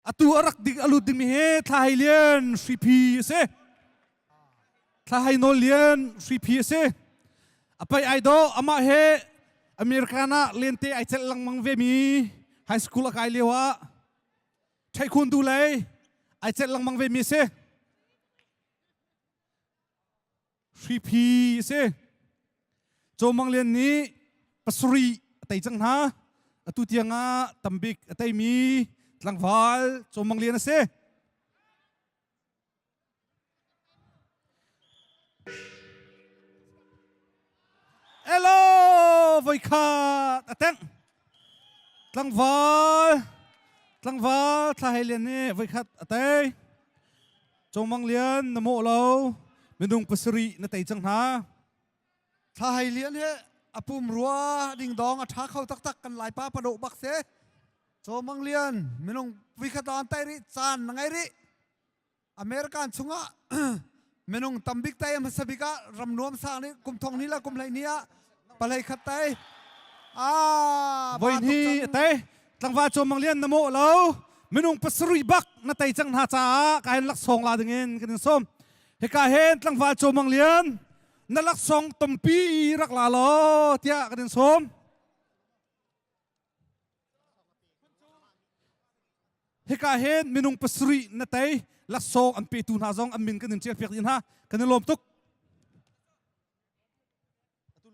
Atu a rak dik a lut dingmi hi Thla Hei Lian Hriphi a si. Thla Hei Nawl Lian Hriphi a si. A pai ai dawh amah he American ah lente ai celh lengmang ve mi high school a kai lio ah Ṭheikhun du lei ai celh lengmang ve mi a si. Hriphi a si. Cawmang Lian nih pasarih a tei cang hna. Atu tiang ah tambik a teimi tlangval Cawmang Lian a si. Hello, voikhat a tengh. Tlangval, tlangval Thla Hei Lian nih voikhat a tei. Cawmang Lian na mawh lo. Minung pasarih na tei cang hna. Thla Hei Lian he a pum rua dingdong a ṭha kho taktak kan Laipa padawh bak si. Cawmang Lian minung voikhat an tai rih caan na ngei rih. American chungah minung tambik tai hmasa bik ah ram nuam sang nih kum thong ni la kum hlei ni ah palei khat tai ah Voi ni te tlangval Cawmang Lian na mawh lo minung pasarih bak na tei cang hna caah ka hin laksawng la dingin kan in sawm hika hin tlangval Cawmang Lian na laksawng tampi rak la law tiah kan in sawm. Hika hin minung pasarih na tei laksawng an petu hna zong an min kan in ṭial piak dih hna. Kan i lawm tuk.